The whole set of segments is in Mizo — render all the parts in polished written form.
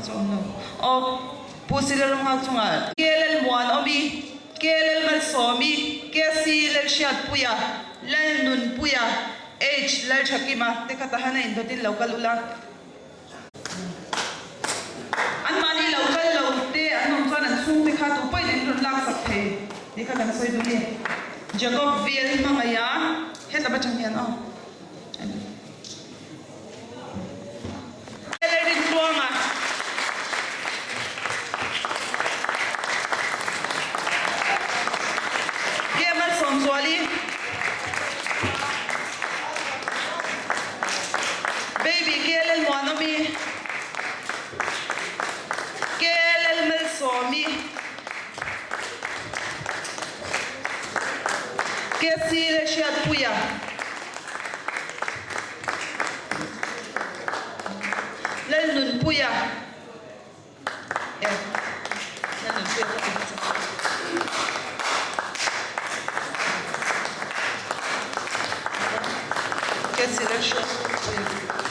chu awm lo. Aw Pu Silalronghak chungah KLL Muanawmi, KLL Malsawmi, KC Lalhriatpuia, Lalnunpuia, H Lalthakima te kha tahan a indawtin lo kal ula. Anmahni lo kal lo te an awm chuan an chhungte kha tu pawhin an rawn laksak thei tih kha kan sawi duh a ni. Jacob VL hmangaih a, hetlap atang hian aw. Lalrintluanga. Ke Malsawmzuali. Baby Ke Lalmuanawmi. Ke Lalmalsawmi. Ke C Lalhriatpuia. Lalnunpuia e Lalnunpuia ka ti hmasa.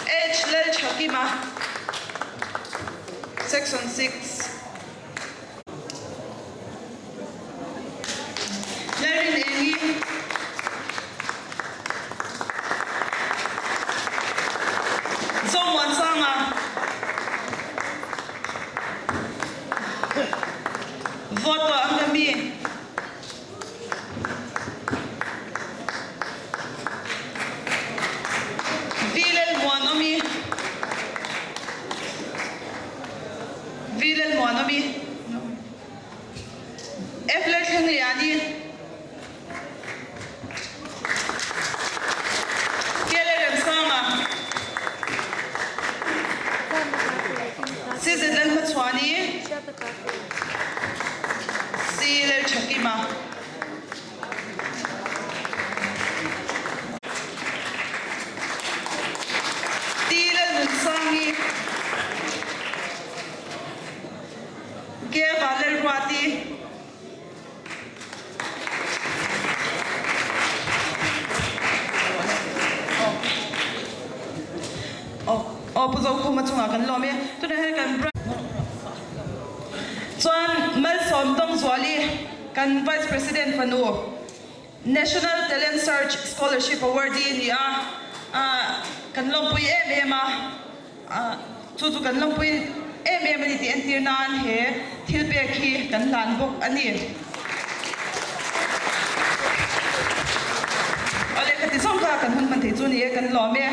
H Lalthakima Section 6. Lalrin Engi. Zomuansanga. Vote tawh ang ka mi. V Lalmuanawmi. V Lalmuanawmi. F Lalthlengliani. K Lalremsanga. C Z Lalhmachhuani. C Lalthakima. T Lalnunsangi. K Vanlalruati. Aw Pu Zokhuma chungah kan lawm e. Tunah hian kan Chuan Malsawm Dawngzuali kan Vice President fanu National Talent Search Scholarship Awardee ni a, kan lawmpui em em a. Chu chu kan lawmpui em em a ni tih entir nan he thil pek hi kan hlan bawk a ni. Awle khati zawng kha kan hun hman thei chu ni e, kan lawm e.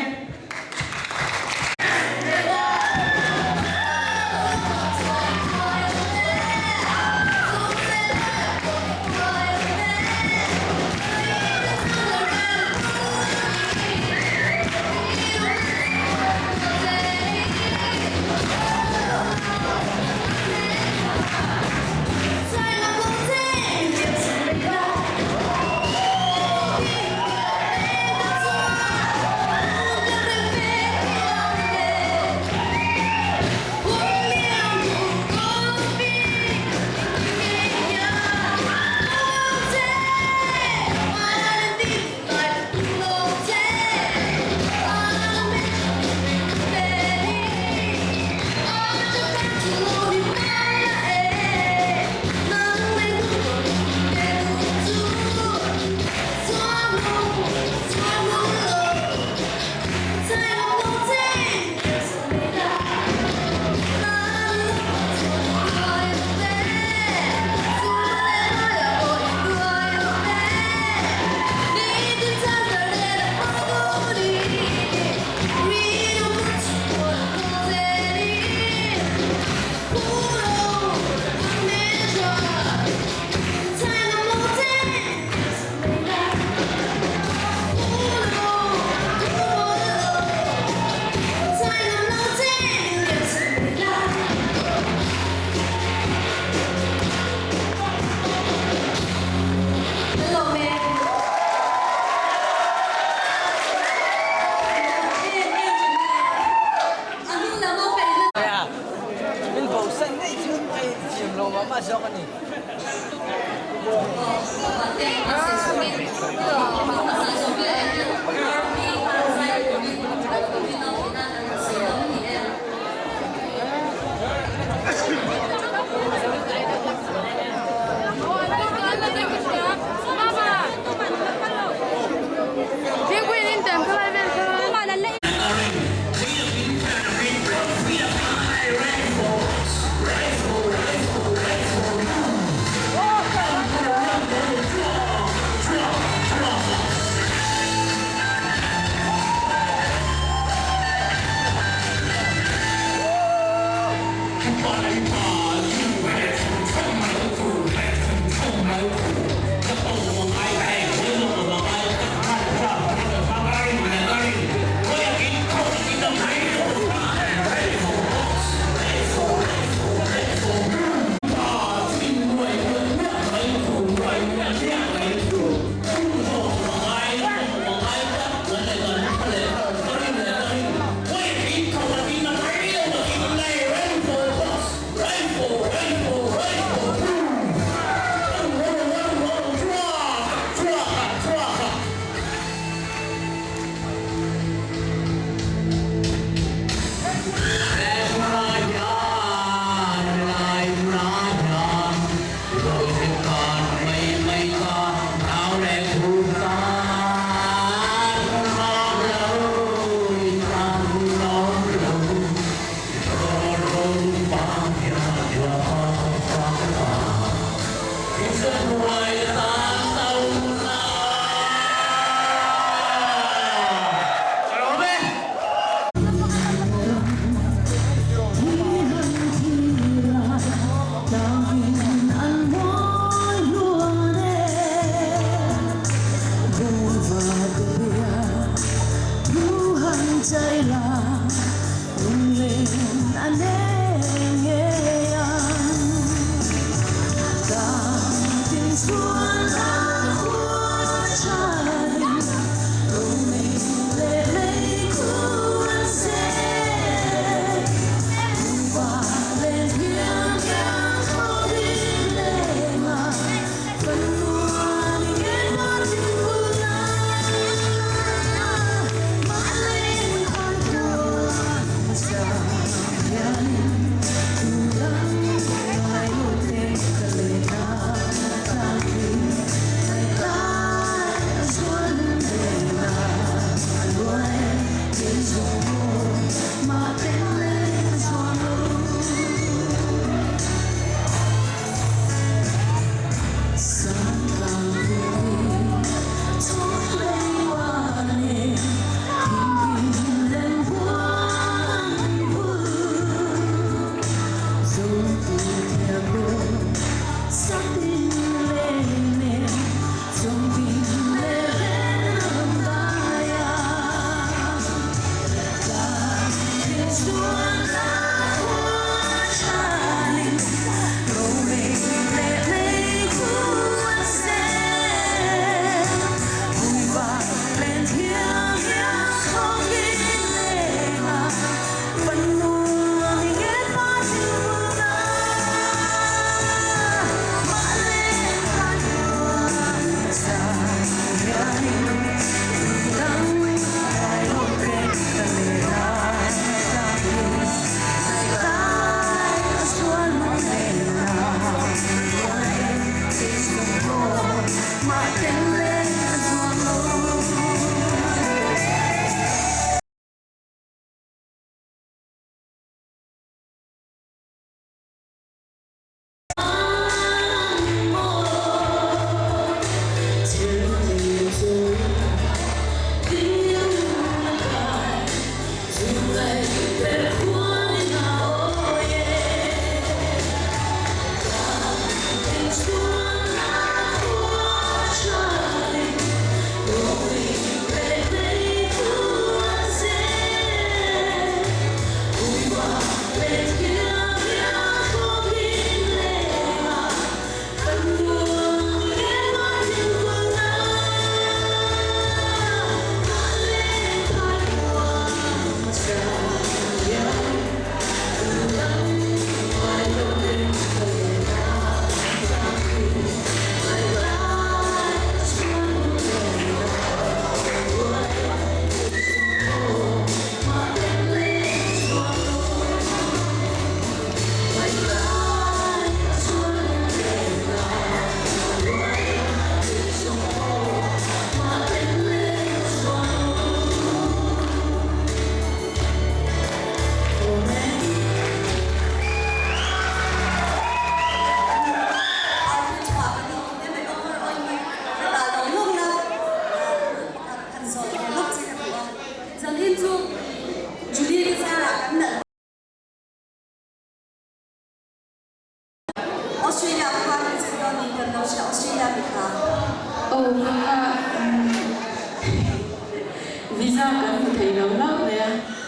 Visa kan hmu thei lo hlauh mai a,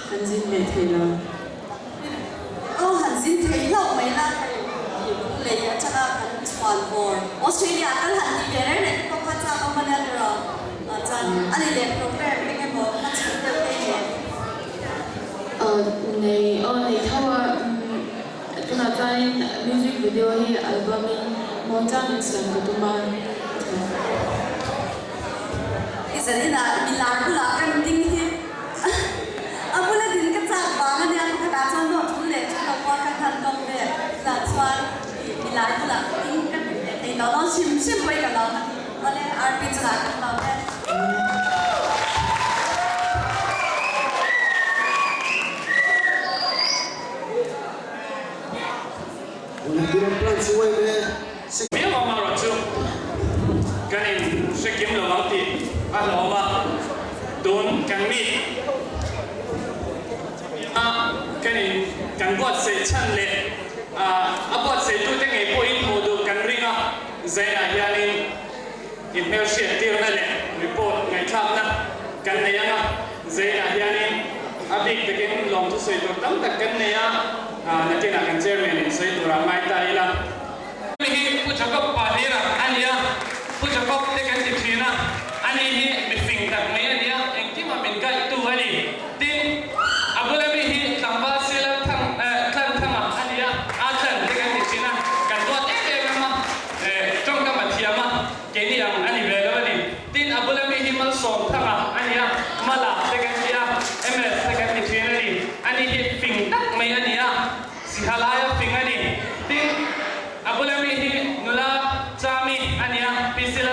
kan zin ve thei lo. Aw han zin thei hlauh mai la, tih lung lei atanga kan chhuan bawr Australia ah kal han tih ve reng reng te pawh kha chak awm a nia tiraw? Chuan a ni leh program eng emaw hma chhun deuh te i nei? Aw nei, aw nei tho a, tunah chuanin music video hi album in muangchangin siam ka tum a. I zaninah milar bulah kan ding hi a bula din ka chak vang a nia, pakhatah chuan maw thul leh thu lo pawh kan han dawm ve tunah chuan i milar bulah ding ka duh leh thei tawh lo hrim hrim pawhin ka lo a ni. Awle RP chungah kan lo e. Miau amarawh chu kan in hre kim lo ang tih a hlauhawm a, tun kan meet a kan in kan buatsaih chhan leh a buatsaih tute ngei pawhin hmuh duh kan ring a, Zainah hianin in hmelhriat tirna leh report ngaihthlakna kan nei ang a, Zainah hianin a bik takin lawmthu sawi tur tam tak kan nei a, nakinah kan chairman in sawi turah ngai ta ila. Hemi hi Pu Jacob Pahlira a ni a, Pu Jacob te kan ti thin a, ani hi mifing tak mai a ni a, engkimah min gaihtu a ni. Tin, a bula mi hi tlangval Sila Thang, eh, Thlan Thanga a ni a, aa Thlan te kan ti thin a, kan duat em em em a, eh, tawngkam a thiam a, keini ang a ni ve lo a ni. Tin, a bula mi hi Malsawm Thanga a ni a, Mala te kan ti a, MS te kan ti thin a ni. Ani hi fing tak mai a ni a, Sihalaia fing a ni. Tin, a bula mi hi nula Chami a ni a, Pi Sila.